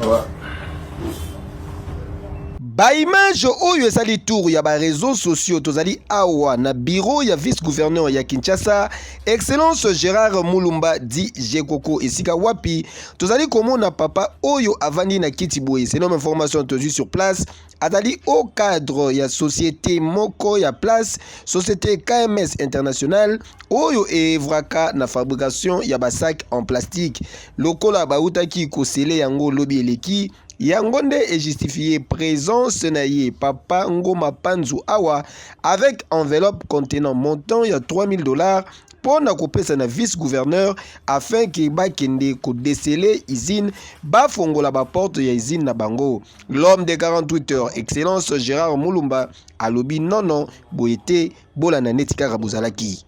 Ouais. Ba image oyo esali tour ya ba réseaux sociaux, tozali awa na bureau ya vice-gouverneur ya Kinshasa, Excellence Gérard Mulumba dit Jekoko, esika wapi tozali komona papa oyo avandi na kiti boye. Selon information tozwi sur place, azali au cadre ya société moko ya place, société KMS International, oyo evraka na fabrication ya basac en plastique. Lokola bautaki kosele yango lobi eleki, yango nde ejustifie présence na ye, papa Ngoma Panzu, awa avec enveloppe contenant montant ya 3000 $ mpo na kopesa na vice-gouverneur afin ke bakende kodesele usine, bafongola baporte ya usine na bango. L'homme de 48 heures, Excellence Gérard Mulumba, alobi nono boye te, bolanda neti kaka bozalaki.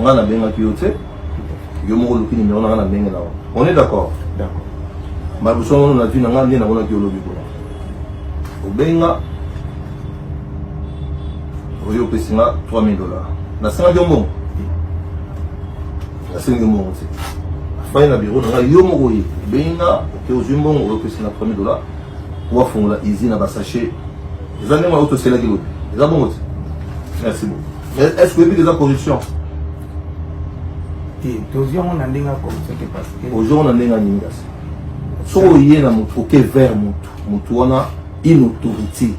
Nga nabengaki yo te, yo moko oluki nimero na nga na ndenge na yo. On est d'accord? D'accord. Mabuso ngono na vie na nga nde namonaki yo lobi kuna, obenga oyo, opesi nga 3000 $. Nasengaki yo mbongo? Nasengi yo mbongo te. Afai na bureau na ngai, yo moko oye, obengi nga, oke, ozwi mbongo oyo, opesi nga 3000 $ po bafongola usine na basachet. Eza ndenge oyo toselaki lobi, eza bongo te? Merci beaucoup. Mais est ce que oyebi eza corruption? Te, tozwi yango na ndenge ya corruption te, parce que Ozwi yango na ndenge ya nini? Kasi soki oye na motu, oke vers motu, motu wana une autorité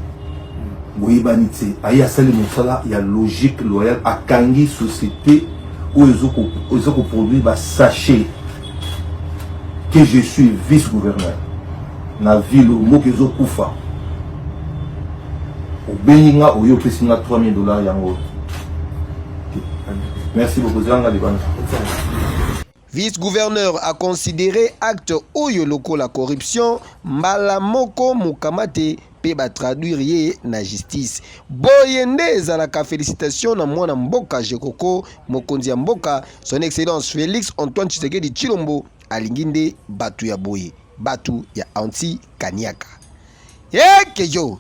boyebani te, aye asali mosala ya logique, loyal, akangi société oyo eza koproduire basachet, que je suis vice gouverneur na ville, mboka ezokufa, obengi nga, oyo opesi nga 3000 $ yango. Merci beaucoup, zanga libanda. Vice-gouverneur a considéré acte oyo lokola corruption. Mbala moko mokama te mpe batraduire ye na justice. Boye nde ezalaka. Félicitation na mwana mboka Jekoko. Mokonzi ya mboka, Son Excellence Félix Antoine Tshisekedi Tshilombo, alingi nde bato ya boye, bato ya anti kaniaka ekejo.